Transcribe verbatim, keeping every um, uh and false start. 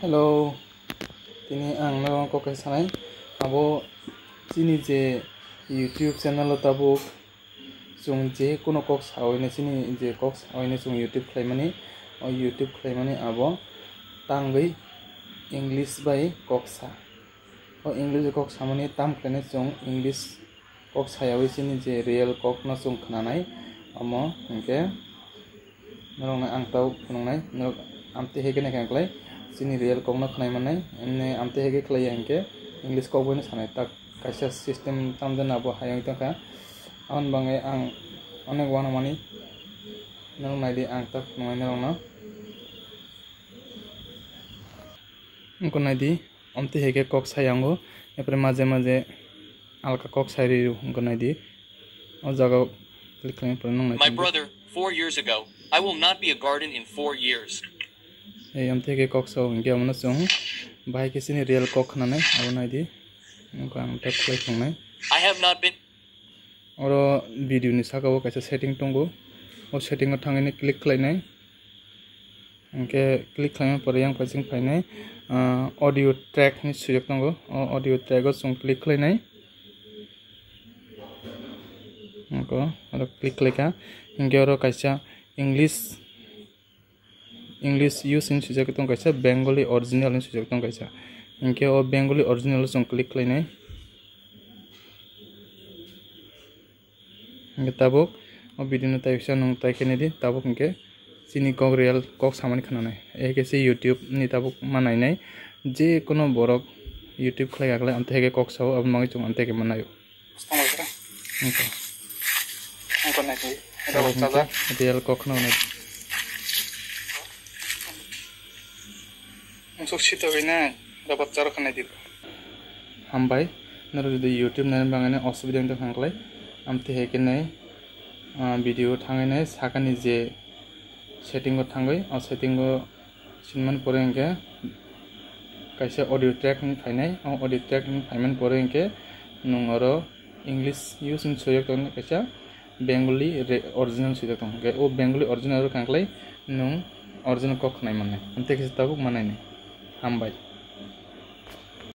Hello, tini ang no kok kaisa sanai. Abo chini je YouTube channel o tabuk chwng je kuno kok sawi na chini je kok sawi na chwng YouTube khlaimani, o YouTube khlaimani abo tangwi English bai kok sa. O English bai kok samani tam khlainai chwng English kok sayawi chini je real kok no chwng khnanai, omo hinkhe norokno ang tau phunuknai, norok amtwi hai khe naikha khlai chini real kok no khnai mannai, emni amtwi hai khe khlaiya hinkhe English kok bai no sanai, tak kaisa system tamjani abo hayung tongkha, aboni bagwi ang onek uanamani norok naidi ang tak phunuknai norokno. Wngkha naidi, amtwi hai khe kok sayango, epre maje maje alka kok sai rw, wngkha naidi. O jaga o click khlai pore nung nai. My brother, four years ago, I will not be a garden in four years. Ei, amtwi hai khe kok sao, hinkhe omono chwng bahai khe chini real kok khnanai, abo naidi. Wngkha ang tap khlai thungnai. I have not been Oro video ni saka o kaisa setting tongo. O setting o thangwi click khlainai. Hinkhe click khlaimani pore yang paising phainai, ah, audio track hinwi swijak tongo. O audio track o chwng click khlainai. Wngkha oro click khlaikha. Hinkhe oro kaisa English English use hinwi swijak tong kaisa, Bengali original hinwi swijak tong kaisa. Hinkhe o Bengali original o chwng click khlainai. Hinkhe tabuk o video no taisa nwng tai khe naidi, tabuk hinkhe chini kok real kok samani khnanai. Hai khe se YouTube ni tabuk ma nainai, je kono borok YouTube khlai ya khlai amtwi hai khe kok sao, aboni bagwi chwng amtwi hai khe ma naio. Wngkha. Wngkha naidi. Tabuk hinkhe real kok no nai. Wngsuk sitogwi na, rubber charo khanai di. Hambai, norok jodi YouTube naina bagwi osubida wngtong kha khlai, amtwi hai khe nai, ah, video thangwi nai sakani je setting o thangwi, o setting o sinmani pore hinkhe kaisa audio track hinwi phainai, o audio track hinwi phaimani pore hinkhe nwng oro English use hinwi swijak tongo kaisa, Bengali re-, original swijak tongo. Hinkhe o Bengali original rok kha khlai nwng original kok khnai mannai. Amtwi khe tabuk ma nainai. Hambai.